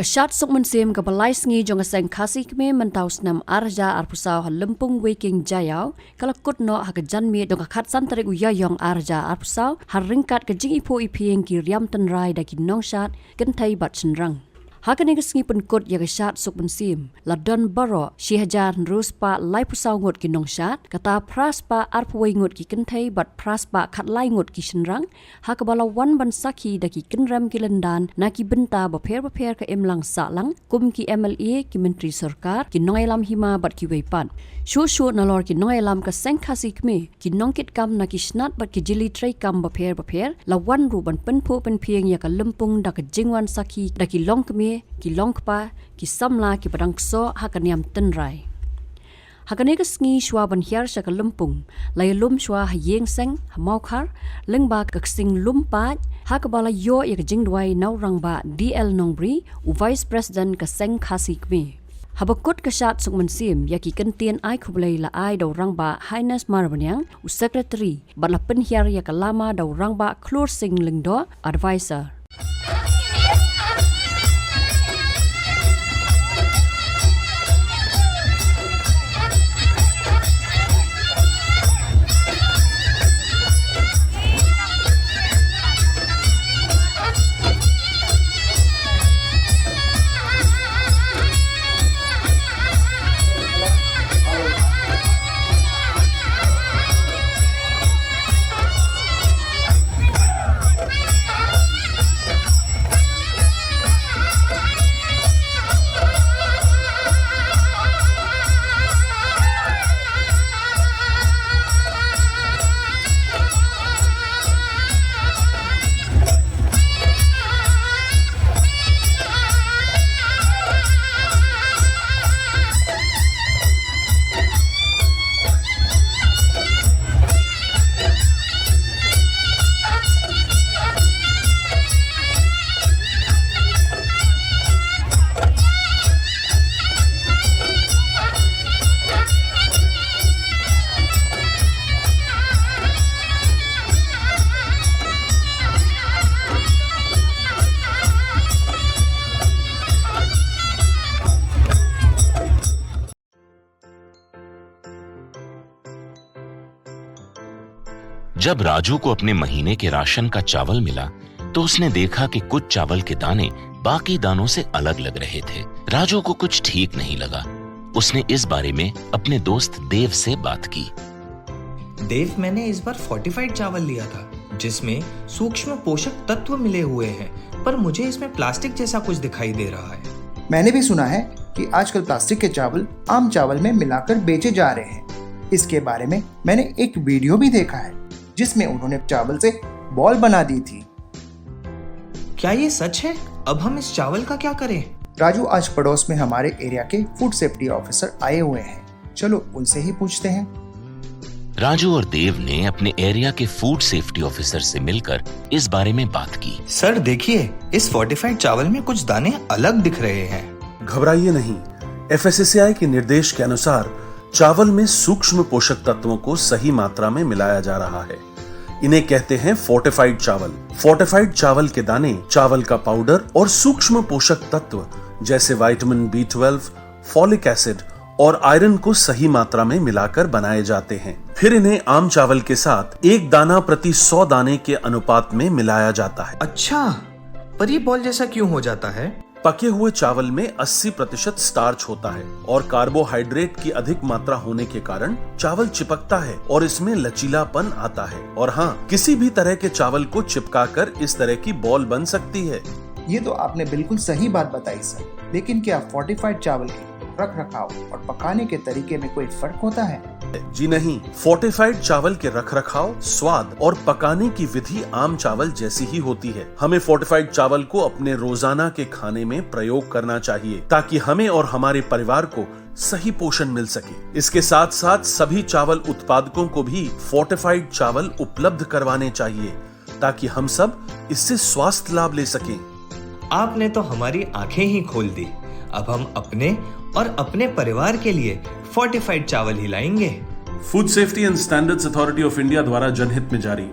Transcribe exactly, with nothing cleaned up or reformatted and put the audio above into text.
Ka shad suk mynsiem kaba lai sngi jong ka seng Khasi Khmer mynta u snem ar hajar arphew saw ha Lympung Weiking Jaiaw ka la kut noh ha ka janmiet jong ka khatsan tarik u Ïaïong ar hajar arphew saw ha ryngkat ka jingiphuh iphieng ki riam tynrai da ki nongshad kynthei bad shynrang. Ha kane ka sngi pynkut ïa ka shad suk mynsiem la don baroh shi hajar hynriew spah laiphew saw ngut ki nongshad, kata phra spah arphew wei ngut ki kynthei bad phra spah khatlai ngut ki shynrang, ha kaba la wan ban sakhi da ki kynrem ki lyndan na ki bynta bapher bapher ka imlang sahlang, kum ki M L A, ki myntri sorkar, ki nongïalam hima bad kiwei pat. Shuh shuh nalor ki nongïalam ka seng Khasi Khmer, ki nongkitkam na ki snat bad ki jili treikam bapher bapher la wan ruh ban pynphuh pynphieng ïa ka lympung da ka jingwan sakhi da ki longkmie, ki longkpa, ki samla kiba dang ksoh ha ka niam tynrai. Ha kane ka sngi shuwa ban hiar sha ka lympung la ïalum shuwa ha ïing seng ha Mawkhar lyngba ka ksing lum paid, ha kaba la ïoh ïa ka jingduwai na u rangbah D L Nongbri, u Vice President ka seng Khasi Khmer. Haba kut ka shad suk mynsiem ïa ki kyntien ai khublei la ai da u rangbah Highness Marbaniang, u Secretary, bad la pynhiar ïa ka lama da u rangbah Khlur Sing Lyngdoh, Advisor. जब राजू को अपने महीने के राशन का चावल मिला, तो उसने देखा कि कुछ चावल के दाने बाकी दानों से अलग लग रहे थे। राजू को कुछ ठीक नहीं लगा। उसने इस बारे में अपने दोस्त देव से बात की। देव, मैंने इस बार फोर्टिफाइड चावल लिया था, जिसमें सूक्ष्म पोषक तत्व मिले हुए हैं, पर मुझे इसमें प्लास्टिक जैसा कुछ दिखाई दे रहा है। मैंने भी सुना है कि आजकल प्लास्टिक के चावल आम चावल में मिलाकर बेचे जा रहे हैं। इसके बारे में मैंने एक वीडियो भी देखा है, जिसमें उन्होंने चावल से बॉल बना दी थी। क्या ये सच है? अब हम इस चावल का क्या करें? राजू, आज पड़ोस में हमारे एरिया के फूड सेफ्टी ऑफिसर आए हुए हैं, चलो उनसे ही पूछते हैं। राजू और देव ने अपने एरिया के फूड सेफ्टी ऑफिसर से मिलकर इस बारे में बात की। सर, देखिए, इस फोर्टिफाइड चावल में कुछ दाने अलग दिख रहे हैं। घबराइए नहीं, एफएसएसएआई के निर्देश के अनुसार चावल में सूक्ष्म पोषक तत्वों को सही मात्रा में मिलाया जा रहा है। इन्हें कहते हैं फोर्टिफाइड चावल। फोर्टिफाइड चावल के दाने चावल का पाउडर और सूक्ष्म पोषक तत्व जैसे vitamin B twelve, folic acid और आयरन को सही मात्रा में मिलाकर बनाए जाते हैं। फिर इन्हें आम चावल के साथ एक दाना प्रति सौ दाने के अनुपात में मिलाया जाता है। अच्छा, पर ये बॉल जैसा क्यों हो जाता है? पके हुए चावल में अस्सी प्रतिशत स्टार्च होता है और कार्बोहाइड्रेट की अधिक मात्रा होने के कारण चावल चिपकता है और इसमें लचीलापन आता है। और हाँ, किसी भी तरह के चावल को चिपकाकर इस तरह की बॉल बन सकती है। ये तो आपने बिल्कुल सही बात बताई सर, लेकिन क्या फोर्टिफाइड चावल के रख रखाव और पकाने के तरीके में कोई फर्क होता है? जी नहीं, फोर्टिफाइड चावल के रख रखाव, स्वाद और पकाने की विधि आम चावल जैसी ही होती है। हमें फोर्टिफाइड चावल को अपने रोजाना के खाने में प्रयोग करना चाहिए, ताकि हमें और हमारे परिवार को सही पोषण मिल सके। इसके साथ साथ सभी चावल उत्पादकों को भी फोर्टिफाइड चावल उपलब्ध करवाने चाहिए, ताकि हम सब इससे स्वास्थ्य लाभ ले सकें। आपने तो हमारी आंखें ही खोल दी। अब हम अपने और अपने परिवार के लिए फोर्टिफाइड चावल ही लाएंगे। Food safety and standards authority of India द्वारा जनहित में जारी।